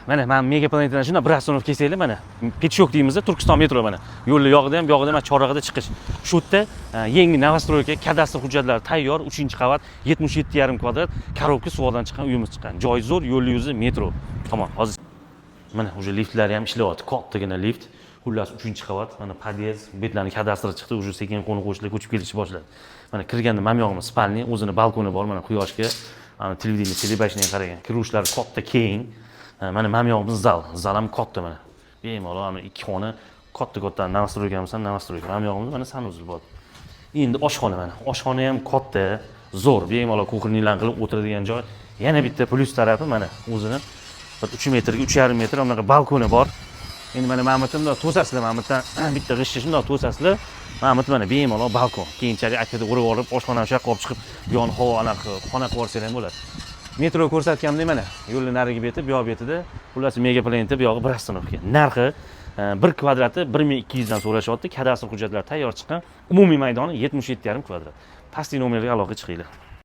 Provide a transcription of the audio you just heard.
Mana man Mega Planetadan shundoq bir остановка kelsanglar, mana Пятачок deymiz, Turkiston metro, mana yo'lni yog'ida ham, buyog'ida ham, chorrahada chiqish. Shu yerda yangi новостройка, kadastr hujjatlari tayyor, 3-qavat, 77,5 kvadrat, коробка, suvoqdan chiqqan uyimiz chiqqan. Joy zo'r, yo'lni yuzi metro. Tamom, hozir mana уже liftlari ham ishlayapti, kattagina lift. Xullas, 3-qavat, mana podъезд, betlarni kadastri chiqdi, уже sekin qo'ni qo'shnilar ko'chib kelishni boshladi. Mana kirganda mana bu yog'imiz спальня, o'zini balkoni bor, mana quyoshga, ana televideniye, телебашня qarang, kiruvchilar katta, keng. Ha, mana bu yog'imiz zal, zal ham katta mana. Bemalol mana ikki xona, katta katta новостройка misan, новостройка. Mana bu yog'imizda mana санузел bor. Endi oshxona mana. Oshxona ham katta, zo'r, bemalol кухня larni qilib o'tiradigan joy. Yana bitta plyus tarafi, mana o'zini bir 3 metrga 3,5 metr bunaqa balkoni bor. Endi mana bu yerda bundoq to'sasizlar, mana bu yerdan bitta g'ishtni shundoq to'sasizlar. Mana bu yerda mana bemalol balkon. Keyinchalik akada o'rab olib, oshxonani shu yoqqa olib chiqib, bu yoqni havo anaqa xona qilib yuborsanglar ham bo'ladi. Metro ko'rsatganimdek, mana yo'lni narigi beti, bu yoq betida, xullas, Mega Planeta bu yog'i bir остановка. Narxi bir kvadrati 1200 dan so'rashyapti. Kadastr hujjatlari tayyor chiqqan. Umumiy maydoni 77,5 kvadrat. Pastki nomerga aloqa chiqinglar.